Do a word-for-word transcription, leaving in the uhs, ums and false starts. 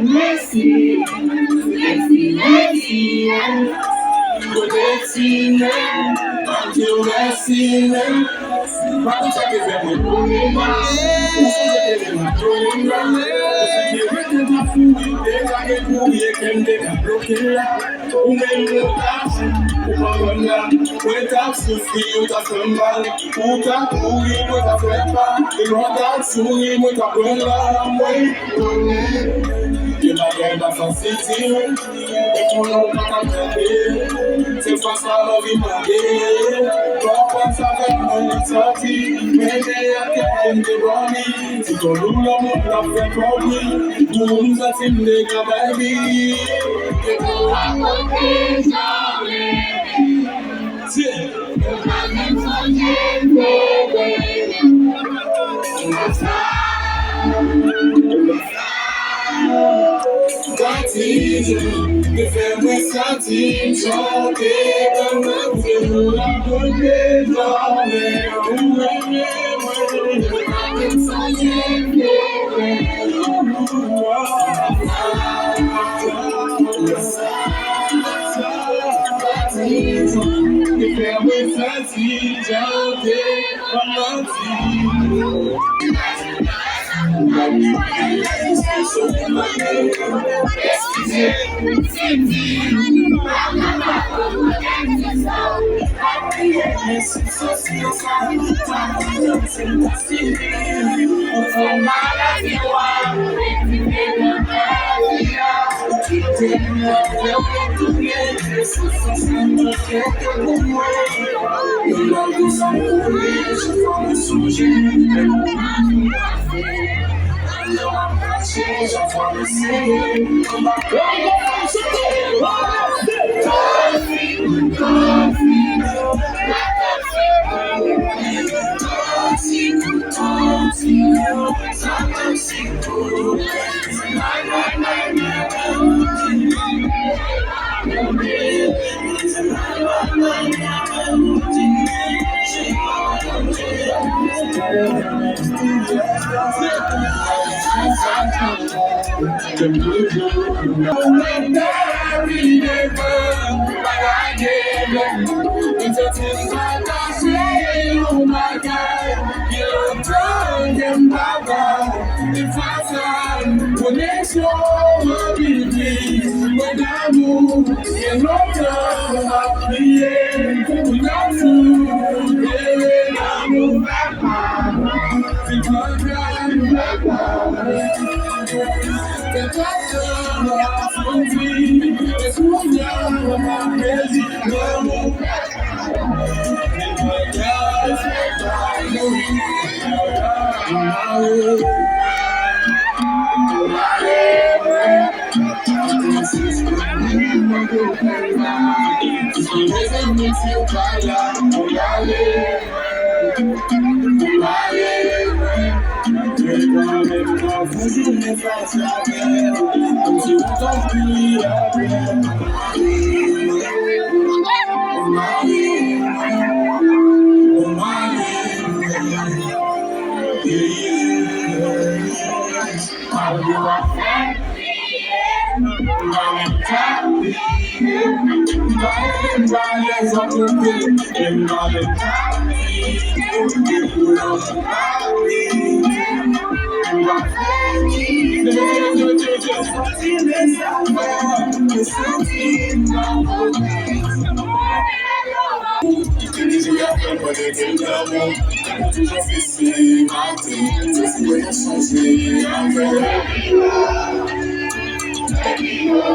Mèsi, mèsi, mèsi, mèsi. Kote Tine? Anpil mèsi, men. Pa konn sa te fè mwen konnen la. Ou sonje te di mwen konnen la. Ou se ki rete ta fouri, te ka gen kouri, e kè m te ka bloke la. Ou menm ou t ap di, ou pa konn la. Mwen t ap soufri, ou t ap fè m mal. Ou t ap kouri, mwen t ap fè pa. E lè w t ap souri, mwen t ap pran la. Mwen konnen ke bagay pa fasil, di mwen. E konnen w pa ka tande. Se fwa sa m anvi mande. Fò w pase avèk mwen nan sòti. Mennen ak kè m te dòmi. Si ton lou lanmou m t ap fè kòb wi. Pou m santi m te ka bay li. Ke pou rakonte jan w renmen. Ou pa menm sonje m te renmen. Ou konsa. Gratitid, te fè mwen santi m chante, ban mwen pou ke nou rakonte jan w renmen, ou renmen mwen. Gratitid, te fè mwen santi m chante, ban mwen ti. Koneksyon anpil plis, mwen damou, gen lontan m ap kriye, pou n ap soufri, damou papa, ti kontan papa, se kontan m ap santi, e kounye a m ap pèdi, damou papa.